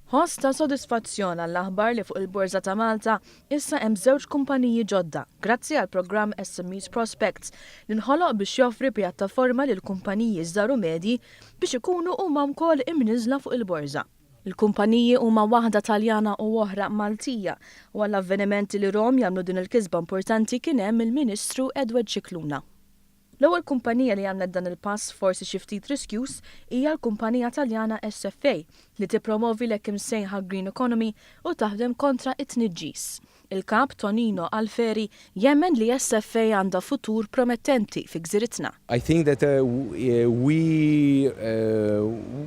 Ħoss ta' sodisfazzjon għall-aħbar li fuq il-Borża ta' Malta issa hemm żewġ kumpaniji ġodda grazzi għall-programm SMEs Prospects li nħoloq biex joffri pjattaforma lil kumpaniji żgħar u medji biex ikunu huma wkoll imniżżla fuq il-Borża. Il-kumpaniji huma waħda Taljana u oħra Maltija u għall-avvenimenti li rom jagħmlu din il-kisba importanti kien hemm il-Ministru Edward Scicluna. L-ewwel kumpanija li għamlet dan il-pass forsi xi ftit riskjuż hija l-kumpanija Taljana SFA li tippromovi l-hekk imsejħa green economy u taħdem kontra t-tniġġis. Il-Kap Tonino Alferi jemmen li SFA għandha futur promettenti fi gżiritna. I think that we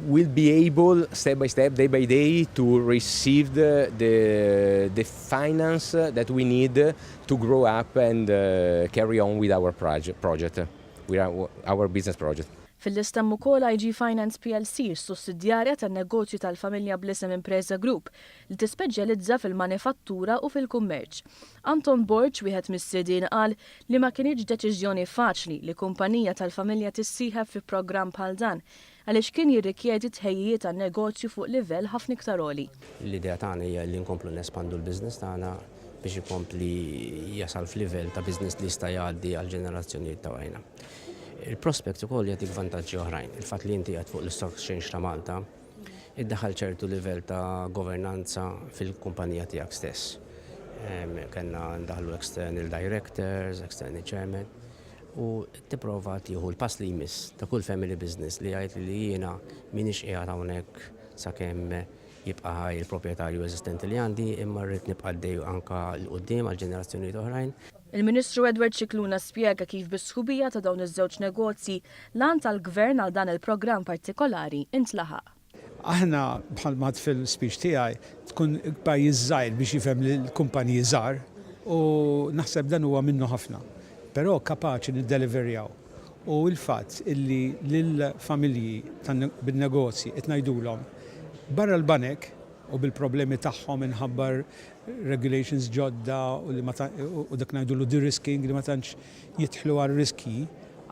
will be able step by step, day by day to receive the the finance that we need to grow up and carry on with our project, with our business project. Fil-lista hemm ukoll IG Finance plc, sussidjarja tan-negozju tal-familja bl-isem Impresa Group, li tispeċjalizza fil-manifattura u fil-kummerċ. Anton Borg, wieħed mis-sidien qal li ma kinitx deċiżjoni faċli li kumpanija tal-familja tissieħeb fi programm bħal dan għaliex kien jirrikjedi tħejjijiet għan-negozju fuq livell ħafna iktar għoli. L-idea tagħna hija li nkomplu nespandu l-business tagħna biex ikompli jasal f'livell ta' business li jista' jgħaddi għal ġenerazzjonijiet ta' warajna. Il-prospect ukoll jagħtik vantaġġi oħrajn. Il-fatt li inti qiegħed fuq l-Stock Exchange ta' Malta iddaħħal ċertu livell ta' governanza fil-kumpanija tiegħek stess. Kellna ndaħlu external directors, external chairman u tipprova tieħu l-pass li jmiss ta' kull family business li jgħid li jiena m'iniex qiegħed hawnhekk sakemm jibqa' ħaj il-proprjetarju eżistenti li għandi imma rrid nibqa' għaddej anke 'l quddiem għal ġenerazzjonijiet oħrajn. Il-Ministru Edward Scicluna spjega kif bis-sħubija ta' dawn iż-żewġ negozji, l-għan tal-Gvern għal dan il-programm partikolari intlaħaq. Aħna, bħal m'għedt fil-speech tiegħi, tkun pajjiż żgħir biex jifhem lill-kumpaniji żgħar u naħseb dan huwa minnu ħafna. Però kapaċi niddeliverjaw u l-fatt illi lill-familji bin-negozji qed ngħidulhom barra l-banek u bil-problemi tagħhom minħabba regulations ġodda u li ma u dak ngħidulu de-risking li ma tantx jidħlu għar-riskji,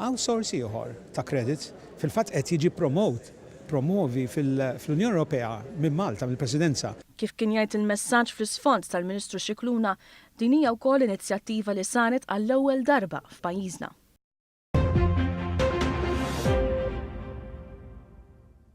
hawn sors ieħor ta' credit. Fil-fatt qed jiġi promote, promovi fl-Unjoni Ewropea minn Malta, mill-Presidenza. Kif kien jgħid il-messaġġ fl-isfond tal-Ministru Scicluna, din hija wkoll inizjattiva li saret għall-ewwel darba f'pajjiżna.